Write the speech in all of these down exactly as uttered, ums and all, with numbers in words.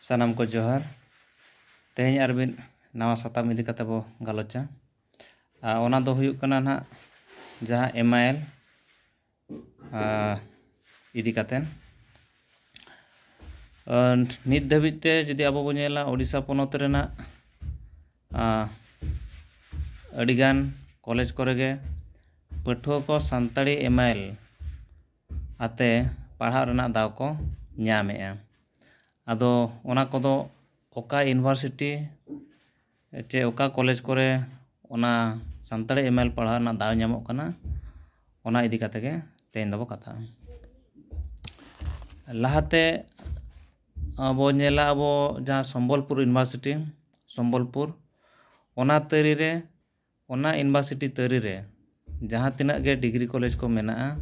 ᱥᱟᱱᱟᱢ ᱠᱚ ᱡᱚᱦᱟᱨ᱾ ᱛᱮᱦᱮᱧ ᱟᱨ ᱢᱤᱫ ᱱᱟᱣᱟ ᱥᱟᱛᱟᱢ ᱤᱫᱤ ᱠᱟᱛᱮ ᱵᱚ ᱜᱟᱞᱚᱪᱟ᱾ ᱟᱨ ᱚᱱᱟ ᱫᱚ ᱦᱩᱭᱩᱜ ᱠᱟᱱᱟ ᱱᱟᱦᱟᱜ ᱡᱟᱦᱟᱸ ᱮᱢᱟᱭᱮᱞ ᱤᱫᱤ ᱠᱟᱛᱮ᱾ ᱱᱤᱛ ᱫᱷᱟᱹᱵᱤᱡ ᱛᱮ ᱡᱩᱫᱤ ᱟᱵᱚ ᱵᱚ ᱧᱮᱞᱟ, ᱳᱰᱤᱥᱟ ᱯᱚᱱᱚᱛ ᱨᱮᱱᱟᱜ ᱟᱹᱰᱤᱜᱟᱱ ᱠᱚᱞᱮᱡᱽ ᱠᱚᱨᱮ ᱜᱮ ᱯᱟᱹᱴᱷᱩᱣᱟᱹ ᱠᱚ ᱥᱟᱱᱛᱟᱲᱤ ᱮᱢᱟᱭᱮᱞ ᱟᱛᱮ ᱯᱟᱲᱦᱟᱜ ᱨᱮᱱᱟᱜ ᱫᱟᱣ ᱠᱚ ᱧᱟᱢᱮᱜᱼᱟ᱾ ᱟᱫᱚ ᱚᱱᱟ ᱠᱚᱫᱚ ᱚᱠᱟ ᱤᱭᱩᱱᱤᱵᱷᱟᱨᱥᱤᱴᱤ ᱪᱮ ᱚᱠᱟ ᱠᱚᱞᱮᱡᱽ ᱠᱚᱨᱮ ᱚᱱᱟ ᱥᱟᱱᱛᱟᱲᱤ ᱮᱢᱟᱭᱮᱞ ᱯᱟᱲᱦᱟᱣ ᱨᱮᱱᱟᱜ ᱫᱟᱣ ᱧᱟᱢᱚᱜ ᱠᱟᱱᱟ, ᱚᱱᱟ ᱤᱫᱤ ᱠᱟᱛᱮ ᱜᱮ ᱛᱮᱦᱮᱧ ᱫᱚᱵᱚ ᱠᱟᱛᱷᱟᱜᱼᱟ᱾ ᱞᱟᱦᱟᱛᱮ ᱟᱵᱚ ᱧᱮᱞᱟ, ᱟᱵᱚ ᱡᱟᱦᱟᱸ ᱥᱚᱢᱵᱚᱞᱯᱩᱨ ᱤᱭᱩᱱᱤᱵᱷᱟᱨᱥᱤᱴᱤ, ᱥᱚᱢᱵᱚᱞᱯᱩᱨ, ᱚᱱᱟ ᱛᱟᱹᱨᱤ ᱨᱮ, ᱚᱱᱟ ᱤᱭᱩᱱᱤᱵᱷᱟᱨᱥᱤᱴᱤ ᱛᱟᱹᱨᱤ ᱨᱮ ᱡᱟᱦᱟᱸ ᱛᱤᱱᱟᱹᱜ ᱜᱮ ᱰᱤᱜᱽᱨᱤ ᱠᱚᱞᱮᱡᱽ ᱠᱚ ᱢᱮᱱᱟᱜᱼᱟ,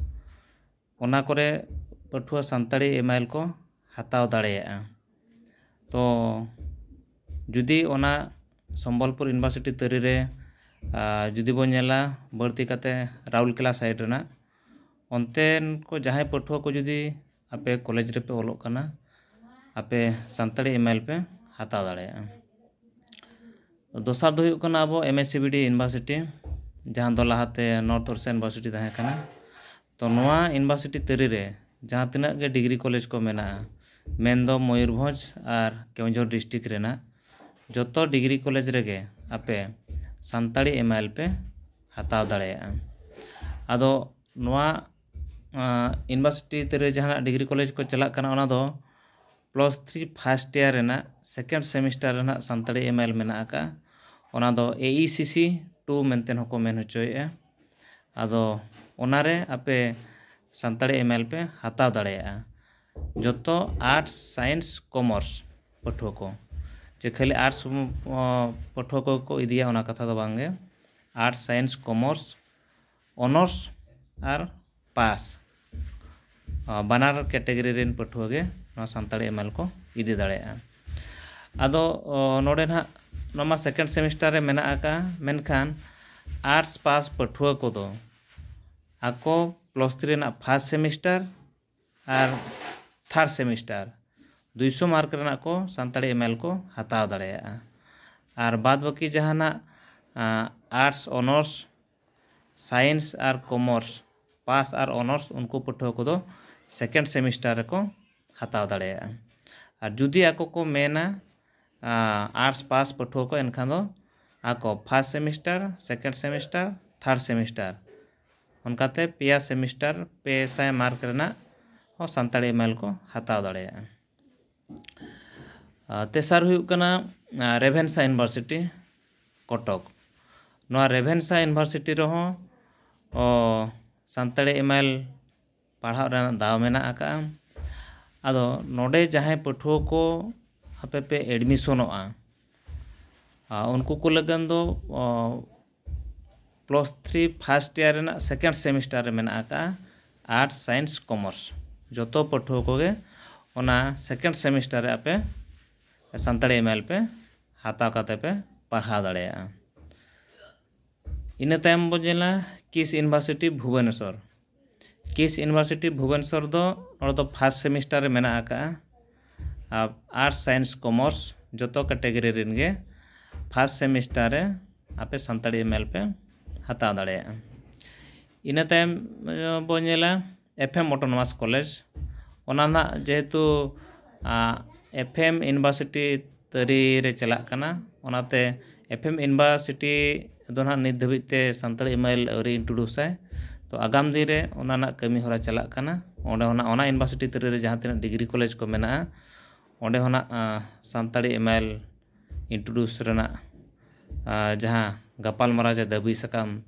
ᱚᱱᱟ ᱠᱚᱨᱮ ᱯᱟᱹᱴᱷᱩᱣᱟᱹ ᱥᱟᱱᱛᱟᱲᱤ ᱮᱢᱟᱭᱮᱞ ᱠᱚ ᱦᱟᱛᱟᱣ ᱫᱟᱲᱮᱭᱟᱜᱼᱟ᱾ ᱛᱚ ᱡᱩᱫᱤ ᱚᱱᱟ ᱥᱚᱢᱵᱚᱞᱯᱩᱨ ᱤᱭᱩᱱᱤᱵᱷᱟᱨᱥᱤᱴᱤ ᱛᱟᱹᱨᱤ ᱨᱮ ᱡᱩᱫᱤ ᱵᱚᱱ ᱧᱮᱞᱟ, ᱵᱟᱹᱲᱛᱤ ᱠᱟᱛᱮ ᱨᱟᱩᱨᱠᱮᱞᱟ ᱥᱟᱭᱤᱰ ᱨᱮᱱᱟᱜ, ᱚᱱᱛᱮᱱ ᱠᱚ ᱡᱟᱦᱟᱸᱭ ᱯᱟᱹᱴᱷᱩᱣᱟᱹ ᱠᱚ ᱡᱩᱫᱤ ᱟᱯᱮ ᱠᱚᱞᱮᱡᱽ ᱨᱮᱯᱮ ᱚᱞᱚᱜ ᱠᱟᱱᱟ, ᱟᱯᱮ ᱥᱟᱱᱛᱟᱲᱤ ᱮᱢᱟᱭᱮᱞ ᱯᱮ ᱦᱟᱛᱟᱣ ᱫᱟᱲᱮᱭᱟᱜᱼᱟ᱾ ᱫᱚᱥᱟᱨ ᱫᱚ ᱦᱩᱭᱩᱜ ᱠᱟᱱᱟ ᱟᱵᱚ M S C B D university, ᱡᱟᱦᱟᱸ ᱫᱚ ᱞᱟᱦᱟᱛᱮ ᱱᱚᱨᱛᱷ ᱳᱰᱤᱥᱟ ᱤᱭᱩᱱᱤᱵᱷᱟᱨᱥᱤᱴᱤ ᱛᱟᱦᱮᱸ ᱠᱟᱱᱟ᱾ ᱛᱚ ᱱᱚᱣᱟ ᱤᱭᱩᱱᱤᱵᱷᱟᱨᱥᱤᱴᱤ ᱛᱟᱹᱨᱤ ᱨᱮ ᱡᱟᱦᱟᱸ ᱛᱤᱱᱟᱹᱜ ᱜᱮ ᱰᱤᱜᱽᱨᱤ ᱠᱚᱞᱮᱡᱽ ᱠᱚ ᱢᱮᱱᱟᱜᱼᱟ, ᱢᱮᱱᱫᱚ ᱢᱚᱭᱩᱨᱵᱷᱚᱸᱡᱽ ᱟᱨ ᱠᱮᱣᱚᱱᱡᱷᱚᱨ ᱰᱤᱥᱴᱨᱤᱠᱴ ᱨᱮᱱᱟᱜ ᱡᱚᱛᱚ ᱰᱤᱜᱽᱨᱤ ᱠᱚᱞᱮᱡᱽ ᱨᱮᱜᱮ ᱟᱯᱮ ᱥᱟᱱᱛᱟᱲᱤ ᱮᱢᱟᱭᱮᱞ ᱯᱮ ᱦᱟᱛᱟᱣ ᱫᱟᱲᱮᱭᱟᱜᱼᱟ᱾ ᱟᱫᱚ ᱱᱚᱣᱟ ᱤᱭᱩᱱᱤᱵᱷᱟᱨᱥᱤᱴᱤ ᱛᱟᱹᱨᱤ ᱨᱮ ᱡᱟᱦᱟᱱᱟᱜ ᱰᱤᱜᱽᱨᱤ ᱠᱚᱞᱮᱡᱽ ᱠᱚ ᱪᱟᱞᱟᱜ ᱠᱟᱱᱟ, ᱚᱱᱟ ᱫᱚ ᱯᱞᱟᱥ ᱛᱷᱨᱤ ᱯᱷᱟᱨᱥᱴ ᱤᱭᱟᱨ ᱨᱮᱱᱟᱜ ᱥᱮᱠᱮᱱᱰ ᱥᱮᱢᱤᱥᱴᱟᱨ ᱨᱮᱱᱟᱜ ᱥᱟᱱᱛᱟᱲᱤ ᱮᱢᱟᱭᱮᱞ ᱢᱮᱱᱟᱜ ᱟᱠᱟᱫᱼᱟ᱾ ᱚᱱᱟ ᱫᱚ ᱮ ᱤ ᱥᱤ ᱥᱤ ᱴᱩ ᱢᱮᱱᱛᱮ ᱦᱚᱸᱠᱚ ᱢᱮᱱ ᱦᱚᱪᱚᱭᱮᱫᱼᱟ᱾ ᱟᱫᱚ ᱚᱱᱟᱨᱮ ᱟᱯᱮ ᱥᱟᱱᱛᱟᱲᱤ ᱮᱢᱟᱭᱮᱞ ᱯᱮ ᱦᱟᱛᱟᱣ ᱫᱟᱲᱮᱭᱟᱜᱼᱟ᱾ ᱡᱚᱛᱚ ᱟᱨᱴᱥ, ᱥᱟᱭᱮᱱᱥ, ᱠᱚᱢᱟᱨᱥ ᱯᱟᱹᱴᱷᱩᱣᱟᱹ ᱠᱚ, ᱡᱮ ᱠᱷᱟᱹᱞᱤ ᱟᱨᱴᱥ ᱯᱟᱹᱴᱷᱩᱣᱟᱹ ᱠᱚᱜᱮ ᱠᱚ ᱤᱫᱤᱭᱟ, ᱚᱱᱟ ᱠᱟᱛᱷᱟ ᱫᱚ ᱵᱟᱝᱜᱮ᱾ ᱟᱨᱴᱥ, ᱥᱟᱭᱮᱱᱥ, ᱠᱚᱢᱟᱨᱥ, ᱚᱱᱟᱨᱥ ᱟᱨ ᱯᱟᱥ, ᱵᱟᱱᱟᱨ ᱠᱮᱴᱮᱜᱚᱨᱤ ᱨᱮᱱ ᱯᱟᱹᱴᱷᱩᱣᱟᱹ ᱜᱮ ᱱᱚᱣᱟ ᱥᱟᱱᱛᱟᱲᱤ ᱮᱢᱟᱭᱮᱞ ᱠᱚ ᱤᱫᱤ ᱫᱟᱲᱮᱭᱟᱜᱼᱟ᱾ ᱟᱫᱚ ᱱᱚᱰᱮ ᱱᱟᱦᱟᱜ ᱱᱚᱣᱟ ᱢᱟ ᱥᱮᱠᱮᱱᱰ ᱥᱮᱢᱤᱥᱴᱟᱨ ᱨᱮ ᱢᱮᱱᱟᱜ ᱟᱠᱟᱫᱼᱟ, ᱢᱮᱱᱠᱷᱟᱱ ᱟᱨᱴᱥ ᱯᱟᱥ ᱯᱟᱹᱴᱷᱩᱣᱟᱹ ᱠᱚᱫᱚ ᱟᱠᱚ ᱯᱞᱟᱥ ᱛᱷᱨᱤ ᱨᱮᱱᱟᱜ ᱯᱷᱟᱥᱴ ᱥᱮᱢᱤᱥᱴᱟᱨ ᱟᱨ ᱛᱷᱟᱨᱰ ᱥᱮᱢᱤᱥᱴᱟᱨ, ᱫᱩᱭᱥᱚ ᱢᱟᱨᱠ ᱨᱮᱱᱟᱜ ᱠᱚ ᱥᱟᱱᱛᱟᱲᱤ ᱮᱢ ᱮᱞ ᱠᱚ ᱦᱟᱛᱟᱣ ᱫᱟᱲᱮᱭᱟᱜᱼᱟ᱾ ᱟᱨ ᱵᱟᱫᱽ ᱵᱟᱹᱠᱤ ᱡᱟᱦᱟᱱᱟᱜ ᱟᱨᱴᱥ, ᱚᱱᱟᱨᱥ, ᱥᱟᱭᱮᱱᱥ ᱟᱨ ᱠᱚᱢᱟᱨᱥ ᱯᱟᱥ ᱟᱨ ᱚᱱᱟᱨᱥ, ᱩᱱᱠᱩ ᱯᱟᱹᱴᱷᱩᱣᱟᱹ ᱠᱚᱫᱚ ᱥᱮᱠᱮᱱᱰ ᱥᱮᱢᱤᱥᱴᱟᱨ ᱨᱮᱠᱚ ᱦᱟᱛᱟᱣ ᱫᱟᱲᱮᱭᱟᱜᱼᱟ᱾ ᱟᱨ ᱡᱩᱫᱤ ᱟᱠᱚ ᱠᱚ ᱢᱮᱱᱟ ᱟᱨᱴᱥ ᱯᱟᱥ ᱯᱟᱹᱴᱷᱩᱣᱟᱹ ᱠᱚ, ᱮᱱᱠᱷᱟᱱ ᱫᱚ ᱟᱠᱚ first semester, second semester, third semester, ᱚᱱᱠᱟᱛᱮ ᱯᱮᱭᱟ ᱥᱮᱢᱤᱥᱴᱟᱨ ᱯᱮ ᱥᱟᱭ ᱢᱟᱨᱠ ᱨᱮᱱᱟᱜ ᱦᱚᱸ ᱥᱟᱱᱛᱟᱲᱤ ᱮᱢ ᱮᱞ ᱠᱚ ᱦᱟᱛᱟᱣ ᱫᱟᱲᱮᱭᱟᱜᱼᱟ᱾ ᱟᱨ ᱛᱮᱥᱟᱨ ᱦᱩᱭᱩᱜ ᱠᱟᱱᱟ ᱨᱮᱵᱷᱮᱱᱥᱟ ᱤᱭᱩᱱᱤᱵᱷᱟᱨᱥᱤᱴᱤ, ᱠᱚᱴᱚᱠ᱾ ᱱᱚᱣᱟ ᱨᱮᱵᱷᱮᱱᱥᱟ ᱤᱭᱩᱱᱤᱵᱷᱟᱨᱥᱤᱴᱤ ᱨᱮᱦᱚᱸ ᱚ, ᱥᱟᱱᱛᱟᱲᱤ ᱮᱢ ᱮᱞ ᱯᱟᱲᱦᱟᱣ ᱨᱮᱱᱟᱜ ᱫᱟᱣ ᱢᱮᱱᱟᱜ ᱟᱠᱟᱫᱼᱟ᱾ ᱟᱫᱚ ᱱᱚᱰᱮ ᱡᱟᱦᱟᱸᱭ ᱯᱟᱹᱴᱷᱩᱣᱟᱹ ᱠᱚ ᱟᱯᱮ ᱯᱮ ᱮᱰᱢᱤᱥᱚᱱᱚᱜᱼᱟ, ᱟᱨ ᱩᱱᱠᱩ ᱠᱚ ᱞᱟᱹᱜᱤᱫ ᱫᱚ ᱯᱞᱟᱥ ᱛᱷᱨᱤ ᱯᱷᱟᱥᱴ ᱤᱭᱟᱨ ᱨᱮᱱᱟᱜ ᱥᱮᱠᱮᱱᱰ ᱥᱮᱢᱤᱥᱴᱟᱨ ᱨᱮ ᱢᱮᱱᱟᱜ ᱟᱠᱟᱫᱼᱟ ᱟᱨᱴᱥ, ᱥᱟᱭᱮᱱᱥ, ᱠᱚᱢᱟᱨᱥ᱾ ᱡᱚᱛᱚ ᱯᱟᱹᱴᱷᱩᱣᱟᱹ ᱠᱚᱜᱮ ᱚᱱᱟ ᱥᱮᱠᱮᱱᱰ ᱥᱮᱢᱤᱥᱴᱟᱨ ᱨᱮ ᱟᱯᱮ ᱥᱟᱱᱛᱟᱲᱤ ᱮᱢ ᱮᱞ ᱯᱮ ᱦᱟᱛᱟᱣ ᱠᱟᱛᱮ ᱯᱮ ᱯᱟᱲᱦᱟᱣ ᱫᱟᱲᱮᱭᱟᱜᱼᱟ᱾ ᱤᱱᱟᱹ ᱛᱟᱭᱚᱢ ᱵᱚᱱ ᱧᱮᱞᱟ ᱠᱤᱥ ᱤᱭᱩᱱᱤᱵᱷᱟᱨᱥᱤᱴᱤ, ᱵᱷᱩᱵᱚᱱᱮᱥᱚᱨ᱾ ᱠᱤᱥ ᱤᱭᱩᱱᱤᱵᱷᱟᱨᱥᱤᱴᱤ, ᱵᱷᱩᱵᱚᱱᱮᱥᱚᱨ ᱫᱚ ᱱᱚᱰᱮ ᱫᱚ ᱯᱷᱟᱥᱴ ᱥᱮᱢᱤᱥᱴᱟᱨ ᱨᱮ ᱢᱮᱱᱟᱜ ᱟᱠᱟᱫᱼᱟ᱾ ᱟᱨ ᱟᱨᱴᱥ, ᱥᱟᱭᱮᱱᱥ, ᱠᱚᱢᱟᱨᱥ ᱡᱚᱛᱚ ᱠᱮᱴᱮᱜᱚᱨᱤ ᱨᱮᱱ ᱜᱮ ᱯᱷᱟᱥᱴ ᱥᱮᱢᱤᱥᱴᱟᱨ ᱨᱮ ᱟᱯᱮ ᱥᱟᱱᱛᱟᱲᱤ ᱮᱢ ᱮᱞ ᱯᱮ ᱦᱟᱛᱟᱣ ᱫᱟᱲᱮᱭᱟᱜᱼᱟ᱾ ᱤᱱᱟᱹ ᱛᱟᱭᱚᱢ ᱵᱚᱱ ᱧᱮᱞᱟ ᱮᱯᱷ ᱮᱢ ᱚᱴᱳᱱᱚᱢᱟᱥ ᱠᱚᱞᱮᱡᱽ᱾ ᱚᱱᱟ ᱱᱟᱜ ᱡᱮᱦᱮᱛᱩ ᱮᱯᱷ ᱮᱢ ᱤᱭᱩᱱᱤᱵᱷᱟᱨᱥᱤᱴᱤ ᱛᱟᱹᱨᱤ ᱨᱮ ᱪᱟᱞᱟᱜ ᱠᱟᱱᱟ, ᱚᱱᱟᱛᱮ ᱮᱯᱷ ᱮᱢ ᱤᱭᱩᱱᱤᱵᱷᱟᱨᱥᱤᱴᱤ ᱫᱚ ᱱᱟᱜ ᱱᱤᱛ ᱫᱷᱟᱹᱵᱤᱡ ᱛᱮ ᱥᱟᱱᱛᱟᱲᱤ ᱮᱢ ᱮᱞ ᱟᱹᱣᱨᱤ ᱤᱱᱴᱨᱳᱰᱩᱥᱟᱭ᱾ ᱛᱚ ᱟᱜᱟᱢ ᱫᱤᱱ ᱨᱮ ᱚᱱᱟ ᱨᱮᱱᱟᱜ ᱠᱟᱹᱢᱤ ᱦᱚᱨᱟ ᱪᱟᱞᱟᱜ ᱠᱟᱱᱟ᱾ ᱚᱸᱰᱮ ᱦᱚᱸ ᱱᱟᱜ ᱚᱱᱟ ᱤᱭᱩᱱᱤᱵᱷᱟᱨᱥᱤᱴᱤ ᱛᱟᱹᱨᱤ ᱨᱮ ᱡᱟᱦᱟᱸ ᱛᱤᱱᱟᱹᱜ ᱰᱤᱜᱽᱨᱤ ᱠᱚᱞᱮᱡᱽ ᱠᱚ ᱢᱮᱱᱟᱜᱼᱟ, ᱚᱸᱰᱮ ᱦᱚᱸ ᱱᱟᱜ ᱥᱟᱱᱛᱟᱲᱤ ᱮᱢ ᱮᱞ ᱤᱱᱴᱨᱳᱰᱩᱥ ᱨᱮᱱᱟᱜ ᱡᱟᱦᱟᱸ ᱜᱟᱯᱟᱞᱢᱟᱨᱟᱣ ᱪᱮ ᱫᱟᱹᱵᱤ ᱥᱟᱠᱟᱢ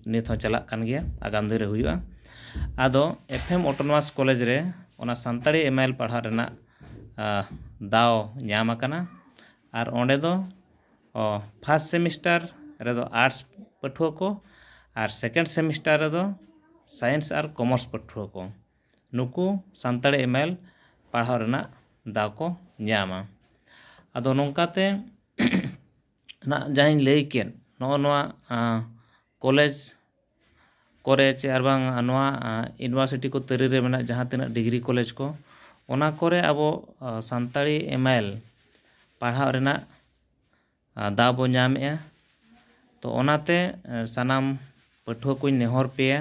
ᱱᱤᱛ ᱦᱚᱸ ᱪᱟᱞᱟᱜ ᱠᱟᱱ ᱜᱮᱭᱟ, ᱟᱜᱟᱢ ᱫᱤᱱ ᱨᱮ ᱦᱩᱭᱩᱜᱼᱟ᱾ ᱟᱫᱚ ᱮᱯᱷ ᱮᱢ ᱚᱴᱳᱱᱚᱢᱟᱥ ᱠᱚᱞᱮᱡᱽ ᱨᱮ ᱚᱱᱟ ᱥᱟᱱᱛᱟᱲᱤ ᱮᱢ ᱮᱞ ᱯᱟᱲᱦᱟᱣ ᱨᱮᱱᱟᱜ ᱫᱟᱣ ᱧᱟᱢ ᱟᱠᱟᱱᱟ᱾ ᱟᱨ ᱚᱸᱰᱮ ᱫᱚ ᱯᱷᱟᱥᱴ ᱥᱮᱢᱤᱥᱴᱟᱨ ᱨᱮᱫᱚ ᱟᱨᱴᱥ ᱯᱟᱹᱴᱷᱩᱣᱟᱹ ᱠᱚ ᱟᱨ ᱥᱮᱠᱮᱱᱰ ᱥᱮᱢᱤᱥᱴᱟᱨ ᱨᱮᱫᱚ ᱥᱟᱭᱮᱱᱥ ᱟᱨ ᱠᱚᱢᱟᱨᱥ ᱯᱟᱹᱴᱷᱩᱣᱟᱹ ᱠᱚ, ᱱᱩᱠᱩ ᱥᱟᱱᱛᱟᱲᱤ ᱮᱢ ᱮᱞ ᱯᱟᱲᱦᱟᱣ ᱨᱮᱱᱟᱜ ᱫᱟᱣ ᱠᱚ ᱧᱟᱢᱟ᱾ ᱟᱫᱚ ᱱᱚᱝᱠᱟᱛᱮ ᱱᱟᱜ ᱡᱟᱦᱟᱸᱧ ᱞᱟᱹᱭ ᱠᱮᱫ, ᱱᱚᱜᱼᱚ ᱱᱚᱣᱟ ᱠᱚᱞᱮᱡᱽ ᱠᱚᱨᱮ ᱪᱮ ᱟᱨ ᱵᱟᱝ ᱱᱚᱣᱟ ᱤᱭᱩᱱᱤᱵᱷᱟᱨᱥᱤᱴᱤ ᱠᱚ ᱛᱟᱹᱨᱤ ᱨᱮ ᱢᱮᱱᱟᱜ ᱡᱟᱦᱟᱸ ᱛᱤᱱᱟᱹᱜ ᱰᱤᱜᱽᱨᱤ ᱠᱚᱞᱮᱡᱽ ᱠᱚ, ᱚᱱᱟ ᱠᱚᱨᱮ ᱟᱵᱚ ᱥᱟᱱᱛᱟᱲᱤ ᱮᱢᱟᱭᱮᱞ ᱯᱟᱲᱦᱟᱣ ᱨᱮᱱᱟᱜ ᱫᱟᱣ ᱵᱚ ᱧᱟᱢᱮᱜᱼᱟ᱾ ᱛᱚ ᱚᱱᱟᱛᱮ ᱥᱟᱱᱟᱢ ᱯᱟᱹᱴᱷᱩᱣᱟᱹ ᱠᱚᱧ ᱱᱮᱦᱚᱨ ᱯᱮᱭᱟ,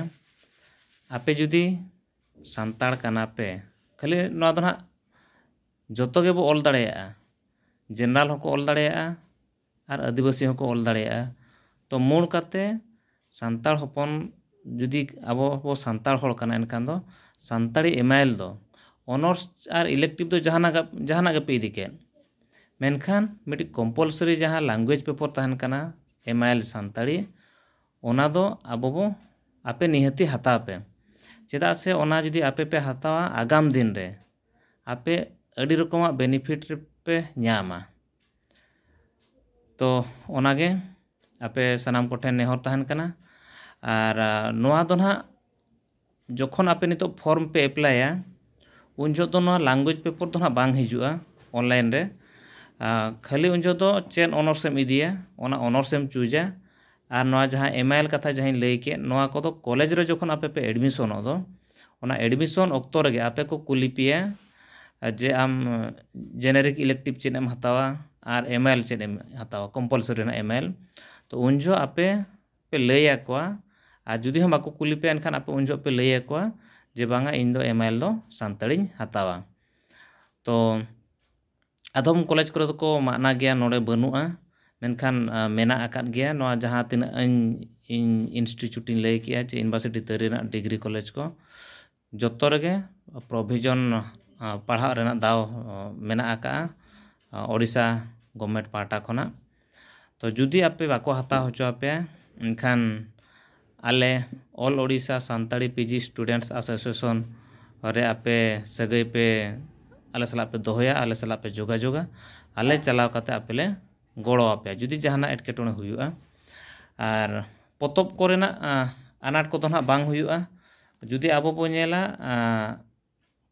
ᱟᱯᱮ ᱡᱩᱫᱤ ᱥᱟᱱᱛᱟᱲ ᱠᱟᱱᱟ ᱯᱮ, ᱠᱷᱟᱹᱞᱤ ᱱᱚᱣᱟ ᱫᱚ ᱱᱟᱦᱟᱜ ᱡᱚᱛᱚ ᱜᱮᱵᱚ ᱚᱞ ᱫᱟᱲᱮᱭᱟᱜᱼᱟ, ᱡᱮᱱᱟᱨᱟᱞ ᱦᱚᱸᱠᱚ ᱚᱞ ᱫᱟᱲᱮᱭᱟᱜᱼᱟ ᱟᱨ ᱟᱹᱫᱤᱵᱟᱹᱥᱤ ᱦᱚᱸᱠᱚ ᱚᱞ ᱫᱟᱲᱮᱭᱟᱜᱼᱟ᱾ ᱛᱚ ᱢᱩᱲ ᱠᱟᱛᱮ ᱥᱟᱱᱛᱟᱲ ᱦᱚᱯᱚᱱ ᱡᱩᱫᱤ ᱟᱵᱚ ᱵᱚ ᱥᱟᱱᱛᱟᱲ ᱦᱚᱲ ᱠᱟᱱᱟ, ᱮᱱᱠᱷᱟᱱ ᱫᱚ ᱥᱟᱱᱛᱟᱲᱤ ᱮᱢᱟᱭᱮᱞ ᱫᱚ ᱚᱱᱟᱨᱥ ᱟᱨ ᱤᱞᱮᱠᱴᱤᱵᱷ ᱫᱚ ᱡᱟᱦᱟᱱᱟᱜ ᱜᱮ, ᱡᱟᱦᱟᱱᱟᱜ ᱜᱮᱯᱮ ᱤᱫᱤ ᱠᱮᱫ, ᱢᱮᱱᱠᱷᱟᱱ ᱢᱤᱫᱴᱤᱡ ᱠᱚᱢᱯᱟᱞᱥᱟᱨᱤ ᱡᱟᱦᱟᱸ ᱞᱮᱝᱜᱩᱭᱮᱡᱽ ᱯᱮᱯᱟᱨ ᱛᱟᱦᱮᱱ ᱠᱟᱱᱟ ᱮᱢᱟᱭᱮᱞ ᱥᱟᱱᱛᱟᱲᱤ, ᱚᱱᱟ ᱫᱚ ᱟᱵᱚ ᱵᱚ, ᱟᱯᱮ ᱱᱤᱦᱟᱹᱛᱤ ᱦᱟᱛᱟᱣ ᱯᱮ᱾ ᱪᱮᱫᱟᱜ ᱥᱮ ᱚᱱᱟ ᱡᱩᱫᱤ ᱟᱯᱮ ᱯᱮ ᱦᱟᱛᱟᱣᱟ, ᱟᱜᱟᱢ ᱫᱤᱱ ᱨᱮ ᱟᱯᱮ ᱟᱹᱰᱤ ᱨᱚᱠᱚᱢᱟᱜ ᱵᱮᱱᱤᱯᱷᱤᱴ ᱯᱮ ᱧᱟᱢᱟ᱾ ᱛᱚ ᱚᱱᱟᱜᱮ ᱟᱯᱮ ᱥᱟᱱᱟᱢ ᱠᱚᱴᱷᱮᱱ ᱱᱮᱦᱚᱨ ᱛᱟᱦᱮᱱ ᱠᱟᱱᱟ᱾ ᱟᱨ ᱱᱚᱣᱟ ᱫᱚ ᱱᱟᱦᱟᱜ ᱡᱚᱠᱷᱚᱱ ᱟᱯᱮ ᱱᱤᱛᱚᱜ ᱯᱷᱚᱨᱢ ᱯᱮ ᱮᱯᱞᱟᱭᱟ, ᱩᱱ ᱡᱚᱦᱚᱜ ᱫᱚ ᱱᱚᱣᱟ ᱞᱮᱝᱜᱩᱭᱮᱡᱽ ᱯᱮᱯᱟᱨ ᱫᱚ ᱱᱟᱦᱟᱜ ᱵᱟᱝ ᱦᱤᱡᱩᱜᱼᱟ ᱚᱱᱞᱟᱭᱤᱱ ᱨᱮ᱾ ᱠᱷᱟᱹᱞᱤ ᱩᱱ ᱡᱚᱦᱚᱜ ᱫᱚ ᱪᱮᱫ ᱚᱱᱟᱨᱥ ᱮᱢ ᱤᱫᱤᱭᱟ, ᱚᱱᱟ ᱚᱱᱟᱨᱥ ᱮᱢ ᱪᱩᱡᱟ᱾ ᱟᱨ ᱱᱚᱣᱟ ᱡᱟᱦᱟᱸ ᱮᱢᱟᱭᱮᱞ ᱠᱟᱛᱷᱟ ᱡᱟᱦᱟᱸᱧ ᱞᱟᱹᱭ ᱠᱮᱫ, ᱱᱚᱣᱟ ᱠᱚᱫᱚ ᱠᱚᱞᱮᱡᱽ ᱨᱮ ᱡᱚᱠᱷᱚᱱ ᱟᱯᱮ ᱯᱮ ᱮᱰᱢᱤᱥᱚᱱᱚᱜ ᱫᱚ, ᱚᱱᱟ ᱮᱰᱢᱤᱥᱚᱱ ᱚᱠᱛᱚ ᱨᱮᱜᱮ ᱟᱯᱮ ᱠᱚ ᱠᱩᱞᱤ ᱯᱮᱭᱟ ᱡᱮ ᱟᱢ ᱡᱮᱱᱮᱨᱤᱠ ᱤᱞᱮᱠᱴᱤᱵᱷ ᱪᱮᱫ ᱮᱢ ᱦᱟᱛᱟᱣᱟ ᱟᱨ ᱮᱢᱟᱭᱮᱞ ᱪᱮᱫ ᱮᱢ ᱦᱟᱛᱟᱣᱟ, ᱠᱚᱢᱯᱟᱞᱥᱟᱨᱤ ᱨᱮᱱᱟᱜ ᱮᱢᱟᱭᱮᱞ᱾ ᱛᱚ ᱩᱱ ᱡᱚᱦᱚᱜ ᱟᱯᱮ ᱯᱮ ᱞᱟᱹᱭ ᱟᱠᱚᱣᱟ᱾ ᱟᱨ ᱡᱩᱫᱤ ᱦᱚᱸ ᱵᱟᱠᱚ ᱠᱩᱞᱤ ᱯᱮᱭᱟ, ᱮᱱᱠᱷᱟᱱ ᱟᱯᱮ ᱩᱱ ᱡᱚᱦᱚᱜ ᱯᱮ ᱞᱟᱹᱭ ᱟᱠᱚᱣᱟ ᱡᱮ ᱵᱟᱝᱟ, ᱤᱧ ᱫᱚ ᱮᱢᱟᱭᱮᱞ ᱫᱚ ᱥᱟᱱᱛᱟᱲᱤᱧ ᱦᱟᱛᱟᱣᱟ᱾ ᱛᱚ ᱟᱫᱚᱢ ᱠᱚᱞᱮᱡᱽ ᱠᱚᱨᱮ ᱫᱚᱠᱚ ᱢᱟᱜᱱᱟ ᱜᱮᱭᱟ, ᱱᱚᱰᱮ ᱵᱟᱹᱱᱩᱜᱼᱟ, ᱢᱮᱱᱠᱷᱟᱱ ᱢᱮᱱᱟᱜ ᱟᱠᱟᱫ ᱜᱮᱭᱟ᱾ ᱱᱚᱣᱟ ᱡᱟᱦᱟᱸ ᱛᱤᱱᱟᱹᱜ ᱤᱧ ᱤᱧ ᱤᱱᱥᱴᱤᱴᱤᱭᱩᱴ ᱤᱧ ᱞᱟᱹᱭ ᱠᱮᱜᱼᱟ ᱪᱮ ᱤᱭᱩᱱᱤᱵᱷᱟᱨᱥᱤᱴᱤ ᱛᱟᱹᱨᱤ ᱨᱮᱱᱟᱜ ᱰᱤᱜᱽᱨᱤ ᱠᱚᱞᱮᱡᱽ ᱠᱚ, ᱡᱚᱛᱚ ᱨᱮᱜᱮ ᱯᱨᱚᱵᱷᱤᱡᱚᱱ ᱯᱟᱲᱦᱟᱜ ᱨᱮᱱᱟᱜ ᱫᱟᱣ ᱢᱮᱱᱟᱜ ᱟᱠᱟᱫᱼᱟ ᱳᱰᱤᱥᱟ ᱜᱚᱵᱷᱢᱮᱱᱴ ᱯᱟᱦᱴᱟ ᱠᱷᱚᱱᱟᱜ᱾ ᱛᱚ ᱡᱩᱫᱤ ᱟᱯᱮ ᱵᱟᱠᱚ ᱦᱟᱛᱟᱣ ᱦᱚᱪᱚ ᱟᱯᱮᱭᱟ, ᱮᱱᱠᱷᱟᱱ ᱟᱞᱮ all Odisha Santali PG students association ᱨᱮ ᱟᱯᱮ ᱥᱟᱹᱜᱟᱹᱭ ᱯᱮ ᱟᱞᱮ ᱥᱟᱞᱟᱜ ᱯᱮ ᱫᱚᱦᱚᱭᱟ, ᱟᱞᱮ ᱥᱟᱞᱟᱜ ᱯᱮ ᱡᱳᱜᱟᱡᱳᱜᱟ, ᱟᱞᱮ ᱪᱟᱞᱟᱣ ᱠᱟᱛᱮ ᱟᱯᱮ ᱞᱮ ᱜᱚᱲᱚ ᱟᱯᱮᱭᱟ ᱡᱩᱫᱤ ᱡᱟᱦᱟᱱᱟᱜ ᱮᱴᱠᱮᱴᱚᱬᱮ ᱦᱩᱭᱩᱜᱼᱟ᱾ ᱟᱨ ᱯᱚᱛᱚᱵ ᱠᱚᱨᱮᱱᱟᱜ ᱟᱱᱟᱴ ᱠᱚᱫᱚ ᱱᱟᱦᱟᱜ ᱵᱟᱝ ᱦᱩᱭᱩᱜᱼᱟ᱾ ᱡᱩᱫᱤ ᱟᱵᱚ ᱵᱚ ᱧᱮᱞᱟ,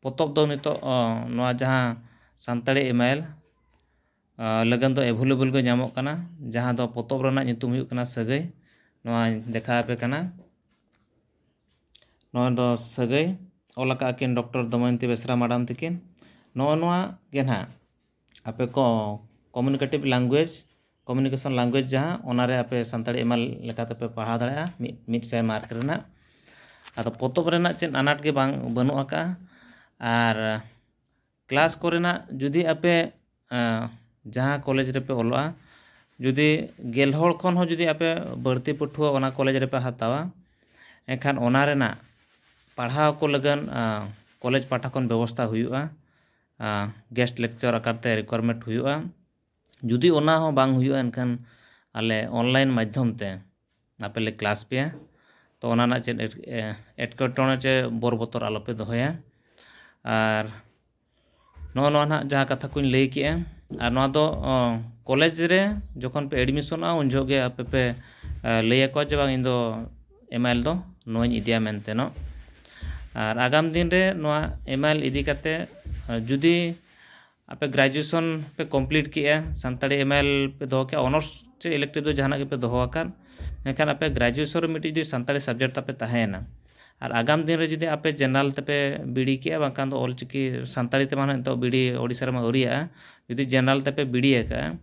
ᱯᱚᱛᱚᱵ ᱫᱚ ᱱᱤᱛᱚᱜ ᱱᱚᱣᱟ ᱡᱟᱦᱟᱸ ᱥᱟᱱᱛᱟᱲᱤ ᱮᱢᱟᱭᱮᱞ ᱞᱟᱹᱜᱤᱫ ᱫᱚ ᱮᱵᱷᱮᱞᱮᱵᱚᱞ ᱜᱮ ᱧᱟᱢᱚᱜ ᱠᱟᱱᱟ, ᱡᱟᱦᱟᱸ ᱫᱚ ᱯᱚᱛᱚᱵ ᱨᱮᱱᱟᱜ ᱧᱩᱛᱩᱢ ᱦᱩᱭᱩᱜ ᱠᱟᱱᱟ ᱥᱟᱹᱜᱟᱹᱭ᱾ ᱱᱚᱣᱟᱧ ᱫᱮᱠᱷᱟᱣ ᱟᱯᱮ ᱠᱟᱱᱟ᱾ ᱱᱚᱣᱟ ᱫᱚ ᱥᱟᱹᱜᱟᱹᱭ, ᱚᱞ ᱟᱠᱟᱫ ᱠᱤᱱ ᱰᱚᱠᱴᱚᱨ ᱫᱚᱢᱚᱭᱚᱱᱛᱤ ᱵᱮᱥᱨᱟ ᱢᱟᱰᱟᱢ ᱛᱤᱠᱤᱱ᱾ ᱱᱚᱜᱼᱚ ᱱᱚᱣᱟ ᱜᱮ ᱱᱟᱦᱟᱜ ᱟᱯᱮ ᱠᱚ communicative language, communication language ᱡᱟᱦᱟᱸ, ᱚᱱᱟᱨᱮ ᱟᱯᱮ ᱥᱟᱱᱛᱟᱲᱤ ᱮᱢ ᱮᱞ ᱞᱮᱠᱟᱛᱮᱯᱮ ᱯᱟᱲᱦᱟᱣ ᱫᱟᱲᱮᱭᱟᱜᱼᱟ ᱢᱤᱫ ᱢᱤᱫ ᱥᱟᱭ ᱢᱟᱨᱠ ᱨᱮᱱᱟᱜ᱾ ᱟᱫᱚ ᱯᱚᱛᱚᱵ ᱨᱮᱱᱟᱜ ᱪᱮᱫ ᱟᱱᱟᱴ ᱜᱮ ᱵᱟᱝ ᱵᱟᱹᱱᱩᱜ ᱟᱠᱟᱫᱼᱟ᱾ ᱟᱨ ᱠᱞᱟᱥ ᱠᱚᱨᱮᱱᱟᱜ ᱡᱩᱫᱤ ᱟᱯᱮ ᱡᱟᱦᱟᱸ ᱠᱚᱞᱮᱡᱽ ᱨᱮᱯᱮ ᱚᱞᱚᱜᱼᱟ, ᱡᱩᱫᱤ ᱜᱮᱞ ᱦᱚᱲ ᱠᱷᱚᱱ ᱦᱚᱸ ᱡᱩᱫᱤ ᱟᱯᱮ ᱵᱟᱹᱲᱛᱤ ᱯᱟᱹᱴᱷᱩᱣᱟᱹ ᱚᱱᱟ ᱠᱚᱞᱮᱡᱽ ᱨᱮᱯᱮ ᱦᱟᱛᱟᱣᱟ, ᱮᱱᱠᱷᱟᱱ ᱚᱱᱟ ᱨᱮᱱᱟᱜ ᱯᱟᱲᱦᱟᱣ ᱠᱚ ᱞᱟᱹᱜᱤᱫ ᱠᱚᱞᱮᱡᱽ ᱯᱟᱦᱴᱟ ᱠᱷᱚᱱ ᱵᱮᱵᱚᱥᱛᱷᱟ ᱦᱩᱭᱩᱜᱼᱟ᱾ ᱜᱮᱥᱴ ᱞᱮᱠᱪᱟᱨ ᱟᱠᱟᱨ ᱛᱮ ᱨᱤᱠᱣᱟᱨᱢᱮᱱᱴ ᱦᱩᱭᱩᱜᱼᱟ᱾ ᱡᱩᱫᱤ ᱚᱱᱟ ᱦᱚᱸ ᱵᱟᱝ ᱦᱩᱭᱩᱜᱼᱟ, ᱮᱱᱠᱷᱟᱱ ᱟᱞᱮ ᱚᱱᱞᱟᱭᱤᱱ ᱢᱟᱫᱽᱫᱷᱚᱢ ᱛᱮ ᱟᱯᱮ ᱞᱮ ᱠᱞᱟᱥ ᱯᱮᱭᱟ᱾ ᱛᱚ ᱚᱱᱟ ᱨᱮᱱᱟᱜ ᱪᱮᱫ ᱮᱴ- ᱮ- ᱮᱴᱠᱮᱴᱚᱬᱮ ᱪᱮ ᱵᱚᱨ ᱵᱚᱛᱚᱨ ᱟᱞᱚᱯᱮ ᱫᱚᱦᱚᱭᱟ᱾ ᱟᱨ ᱱᱚᱜᱼᱚ ᱱᱚᱣᱟ ᱱᱟᱦᱟᱜ ᱡᱟᱦᱟᱸ ᱠᱟᱛᱷᱟ ᱠᱚᱧ ᱞᱟᱹᱭ ᱠᱮᱜᱼᱟ, ᱟᱨ ᱱᱚᱣᱟ ᱫᱚ ᱚ, ᱠᱚᱞᱮᱡᱽ ᱨᱮ ᱡᱚᱠᱷᱚᱱ ᱯᱮ ᱮᱰᱢᱤᱥᱚᱱᱚᱜᱼᱟ, ᱩᱱ ᱡᱚᱦᱚᱜ ᱜᱮ ᱟᱯᱮ ᱯᱮ ᱮ, ᱞᱟᱹᱭ ᱟᱠᱚᱣᱟ ᱡᱮ ᱵᱟᱝ, ᱤᱧ ᱫᱚ ᱮᱢ ᱟᱭ ᱮᱞ ᱫᱚ ᱱᱚᱣᱟᱧ ᱤᱫᱤᱭᱟ ᱢᱮᱱᱛᱮ ᱱᱚᱜ᱾ ᱟᱨ ᱟᱜᱟᱢ ᱫᱤᱱ ᱨᱮ ᱱᱚᱣᱟ ᱮᱢ ᱟᱭ ᱮᱞ ᱤᱫᱤ ᱠᱟᱛᱮ ᱮ, ᱡᱩᱫᱤ ᱟᱯᱮ ᱜᱨᱮᱡᱩᱭᱮᱥᱚᱱ ᱯᱮ ᱠᱚᱢᱯᱞᱤᱴ ᱠᱮᱜᱼᱟ, ᱥᱟᱱᱛᱟᱲᱤ ᱮᱢ ᱟᱭ ᱮᱞ ᱯᱮ ᱫᱚᱦᱚ ᱠᱮᱜᱼᱟ, ᱚᱱᱟᱨᱥ ᱪᱮ ᱤᱞᱮᱠᱴᱤᱵᱷ ᱫᱚ ᱡᱟᱦᱟᱱᱟᱜ ᱜᱮᱯᱮ ᱫᱚᱦᱚ ᱟᱠᱟᱫ, ᱢᱮᱱᱠᱷᱟᱱ ᱟᱯᱮ ᱜᱨᱮᱡᱩᱭᱮᱥᱚᱱ ᱨᱮ ᱢᱤᱫᱴᱤᱡ ᱡᱩᱫᱤ ᱥᱟᱱᱛᱟᱲᱤ ᱥᱟᱵᱡᱮᱠᱴ ᱛᱟᱯᱮ ᱛᱟᱦᱮᱸᱭᱮᱱᱟ, ᱟᱨ ᱟᱜᱟᱢ ᱫᱤᱱ ᱨᱮ ᱡᱩᱫᱤ ᱟᱯᱮ ᱡᱮᱱᱟᱨᱟᱞ ᱛᱮᱯᱮ ᱵᱤᱲᱤ ᱠᱮᱜᱼᱟ, ᱵᱟᱝᱠᱷᱟᱱ ᱫᱚ ᱚᱞᱪᱤᱠᱤ ᱥᱟᱱᱛᱟᱲᱤ ᱛᱮᱢᱟ ᱱᱤᱛᱚᱜ ᱵᱤᱲᱤ ᱳᱰᱤᱥᱟ ᱨᱮᱢᱟ ᱟᱹᱣᱨᱤᱭᱟᱜᱼᱟ, ᱡᱩᱫᱤ ᱡᱮᱱᱟᱨᱟᱞ ᱛᱮᱯᱮ ᱵᱤᱲᱤ ᱟᱠᱟᱜᱼᱟ,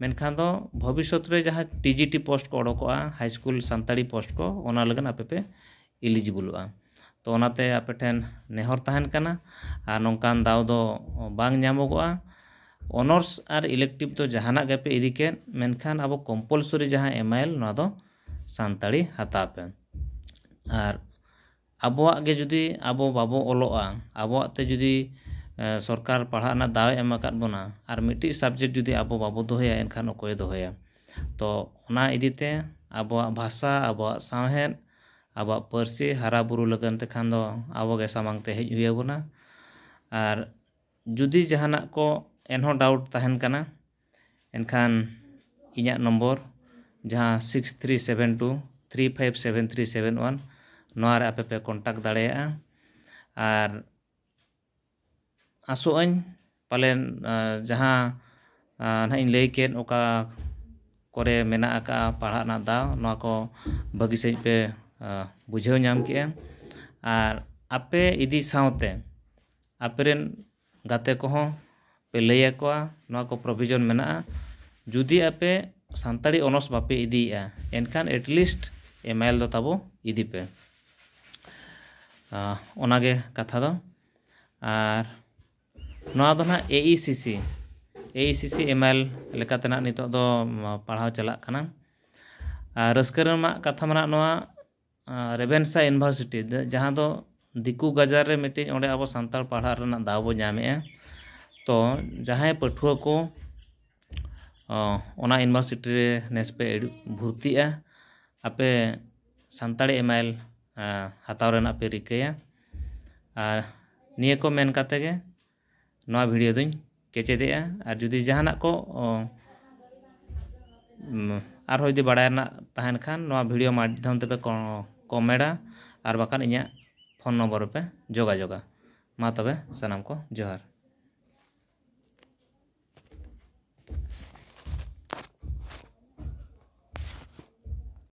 ᱢᱮᱱᱠᱷᱟᱱ ᱫᱚ ᱵᱷᱚᱵᱤᱥᱥᱚᱛ ᱨᱮ ᱡᱟᱦᱟᱸ ᱴᱤ ᱡᱤ ᱴᱤ ᱯᱳᱥᱴ ᱠᱚ ᱚᱰᱚᱠᱚᱜᱼᱟ, ᱦᱟᱭ ᱥᱠᱩᱞ ᱥᱟᱱᱛᱟᱲᱤ ᱯᱳᱥᱴ ᱠᱚ, ᱚᱱᱟ ᱞᱟᱹᱜᱤᱫ ᱟᱯᱮ ᱯᱮ ᱮᱞᱤᱡᱤᱵᱚᱞᱚᱜᱼᱟ᱾ ᱛᱚ ᱚᱱᱟᱛᱮ ᱟᱯᱮ ᱴᱷᱮᱱ ᱱᱮᱦᱚᱨ ᱛᱟᱦᱮᱱ ᱠᱟᱱᱟ, ᱟᱨ ᱱᱚᱝᱠᱟᱱ ᱫᱟᱣ ᱫᱚ ᱵᱟᱝ ᱧᱟᱢᱚᱜᱚᱜᱼᱟ᱾ ᱚᱱᱟᱨᱥ ᱟᱨ ᱤᱞᱮᱠᱴᱤᱵᱷ ᱫᱚ ᱡᱟᱦᱟᱱᱟᱜ ᱜᱮᱯᱮ ᱤᱫᱤ ᱠᱮᱫ, ᱢᱮᱱᱠᱷᱟᱱ ᱟᱵᱚ ᱠᱚᱢᱯᱟᱞᱥᱚᱨᱤ ᱡᱟᱦᱟᱸ ᱮᱢ ᱟᱭ ᱮᱞ, ᱱᱚᱣᱟ ᱫᱚ ᱥᱟᱱᱛᱟᱲᱤ ᱦᱟᱛᱟᱣ ᱯᱮ᱾ ᱟᱨ ᱟᱵᱚᱣᱟᱜ ᱜᱮ ᱡᱩᱫᱤ ᱟᱵᱚ ᱵᱟᱵᱚ ᱚᱞᱚᱜᱼᱟ, ᱟᱵᱚᱣᱟᱜ ᱛᱮ ᱡᱩᱫᱤ ᱮ, ᱥᱚᱨᱠᱟᱨ ᱯᱟᱲᱦᱟᱜ ᱨᱮᱱᱟᱜ ᱫᱟᱣ ᱮ ᱮᱢ ᱟᱠᱟᱫ ᱵᱚᱱᱟ, ᱟᱨ ᱢᱤᱫᱴᱤᱡ ᱥᱟᱵᱡᱮᱠᱴ ᱡᱩᱫᱤ ᱟᱵᱚ ᱵᱟᱵᱚ ᱫᱚᱦᱚᱭᱟ, ᱮᱱᱠᱷᱟᱱ ᱚᱠᱚᱭᱮ ᱫᱚᱦᱚᱭᱟ? ᱛᱚ ᱚᱱᱟ ᱤᱫᱤᱛᱮ ᱟᱵᱚᱣᱟᱜ ᱵᱷᱟᱥᱟ, ᱟᱵᱚᱣᱟᱜ ᱥᱟᱶᱦᱮᱫ, ᱟᱵᱚᱣᱟᱜ ᱯᱟᱹᱨᱥᱤ ᱦᱟᱨᱟ ᱵᱩᱨᱩ ᱞᱟᱹᱜᱤᱫ ᱛᱮᱠᱷᱟᱱ ᱫᱚ ᱟᱵᱚ ᱜᱮ ᱥᱟᱢᱟᱝ ᱛᱮ ᱦᱮᱡ ᱦᱩᱭ ᱟᱵᱚᱱᱟ᱾ ᱟᱨ ᱡᱩᱫᱤ ᱡᱟᱦᱟᱱᱟᱜ ᱠᱚ ᱮᱱᱦᱚᱸ ᱰᱟᱣᱩᱴ ᱛᱟᱦᱮᱱ ᱠᱟᱱᱟ, ᱮᱱᱠᱷᱟᱱ ᱤᱧᱟᱹᱜ ᱱᱚᱢᱵᱚᱨ ᱡᱟᱦᱟᱸ six three seven two three five seven three seven one, ᱱᱚᱣᱟ ᱨᱮ ᱟᱯᱮ ᱯᱮ ᱠᱚᱱᱴᱟᱠᱴ ᱫᱟᱲᱮᱭᱟᱜᱼᱟ᱾ ᱟᱨ ᱟᱥᱚᱜ ᱟᱹᱧ ᱯᱟᱞᱮᱱ ᱟ, ᱡᱟᱦᱟᱸ ᱟ, ᱱᱟᱦᱟᱜ ᱤᱧ ᱞᱟᱹᱭ ᱠᱮᱫ, ᱚᱠᱟ ᱠᱚᱨᱮ ᱢᱮᱱᱟᱜ ᱟᱠᱟᱫᱼᱟ ᱯᱟᱲᱦᱟᱜ ᱨᱮᱱᱟᱜ ᱫᱟᱣ, ᱱᱚᱣᱟ ᱠᱚ ᱵᱷᱟᱹᱜᱤ ᱥᱟᱺᱦᱤᱡ ᱯᱮ ᱟ, ᱵᱩᱡᱷᱟᱹᱣ ᱧᱟᱢ ᱠᱮᱜᱼᱟ᱾ ᱟᱨ ᱟᱯᱮ ᱤᱫᱤ ᱥᱟᱶᱛᱮ ᱟᱯᱮᱨᱮᱱ ᱜᱟᱛᱮ ᱠᱚᱦᱚᱸ ᱯᱮ ᱞᱟᱹᱭ ᱟᱠᱚᱣᱟ, ᱱᱚᱣᱟ ᱠᱚ provision ᱢᱮᱱᱟᱜᱼᱟ᱾ ᱡᱩᱫᱤ ᱟᱯᱮ ᱥᱟᱱᱛᱟᱲᱤ honours ᱵᱟᱯᱮ ᱤᱫᱤᱭᱮᱫᱼᱟ, ᱮᱱᱠᱷᱟᱱ at least MIL ᱫᱚ ᱛᱟᱵᱚ ᱤᱫᱤ ᱯᱮ᱾ ᱟᱸ, ᱚᱱᱟᱜᱮ ᱠᱟᱛᱷᱟ ᱫᱚ᱾ ᱟᱨ ᱱᱚᱣᱟ ᱫᱚ ᱱᱟᱦᱟᱜ AECC, AECC MIL ᱞᱮᱠᱟᱛᱮ ᱱᱟᱦᱟᱜ ᱱᱤᱛᱚᱜ ᱫᱚ, ᱩᱢ, ᱯᱟᱲᱦᱟᱣ ᱪᱟᱞᱟᱜ ᱠᱟᱱᱟ᱾ ᱟᱨ ᱨᱟᱹᱥᱠᱟᱹ ᱨᱮᱱᱟᱜ ᱠᱟᱛᱷᱟ ᱢᱮᱱᱟᱜ ᱱᱚᱣᱟ, ᱟᱸ, ᱨᱮᱵᱷᱮᱱᱥᱟ University, ᱡᱟᱦᱟᱸ ᱫᱚ ᱫᱤᱠᱩ ᱜᱟᱡᱟᱲ ᱨᱮ ᱢᱤᱫᱴᱤᱡ, ᱚᱸᱰᱮ ᱟᱵᱚ ᱥᱟᱱᱛᱟᱲ ᱯᱟᱲᱦᱟᱜ ᱨᱮᱱᱟᱜ ᱫᱟᱣ ᱵᱚ ᱧᱟᱢᱮᱜᱼᱟ᱾ ᱛᱚ ᱡᱟᱦᱟᱸᱭ ᱯᱟᱹᱴᱷᱩᱣᱟᱹ ᱠᱚ, ᱚ, ᱚᱱᱟ university ᱨᱮ ᱱᱮᱥ ᱯᱮ ᱮᱰ-, ᱵᱷᱩᱨᱛᱤᱜᱼᱟ, ᱟᱯᱮ ᱥᱟᱱᱛᱟᱲᱤ MIL, ᱟ, ᱦᱟᱛᱟᱣ ᱨᱮᱱᱟᱜ ᱯᱮ ᱨᱤᱠᱟᱹᱭᱟ᱾ ᱟᱨ ᱱᱤᱭᱟᱹ ᱠᱚ ᱢᱮᱱ ᱠᱟᱛᱮ ᱜᱮ ᱱᱚᱣᱟ video ᱫᱚᱧ ᱠᱮᱪᱮᱫᱮᱜᱼᱟ᱾ ᱟᱨ ᱡᱩᱫᱤ ᱡᱟᱦᱟᱱᱟᱜ ᱠᱚ, ᱚ, ᱩᱢ, ᱟᱨᱦᱚᱸ ᱡᱩᱫᱤ ᱵᱟᱲᱟᱭ ᱨᱮᱱᱟᱜ ᱛᱟᱦᱮᱱ ᱠᱷᱟᱱ, ᱱᱚᱣᱟ video ᱢᱟᱫᱽᱫᱷᱚᱢ ᱛᱮᱯᱮ ᱠᱚ-, comment ᱟ, ᱟᱨ ᱵᱟᱠᱷᱟᱱ ᱤᱧᱟᱹᱜ phone number ᱨᱮᱯᱮ ᱡᱳᱜᱟᱡᱳᱜᱟ᱾ ᱢᱟ ᱛᱚᱵᱮ ᱥᱟᱱᱟᱢ ᱠᱚ ᱡᱚᱦᱟᱨ᱾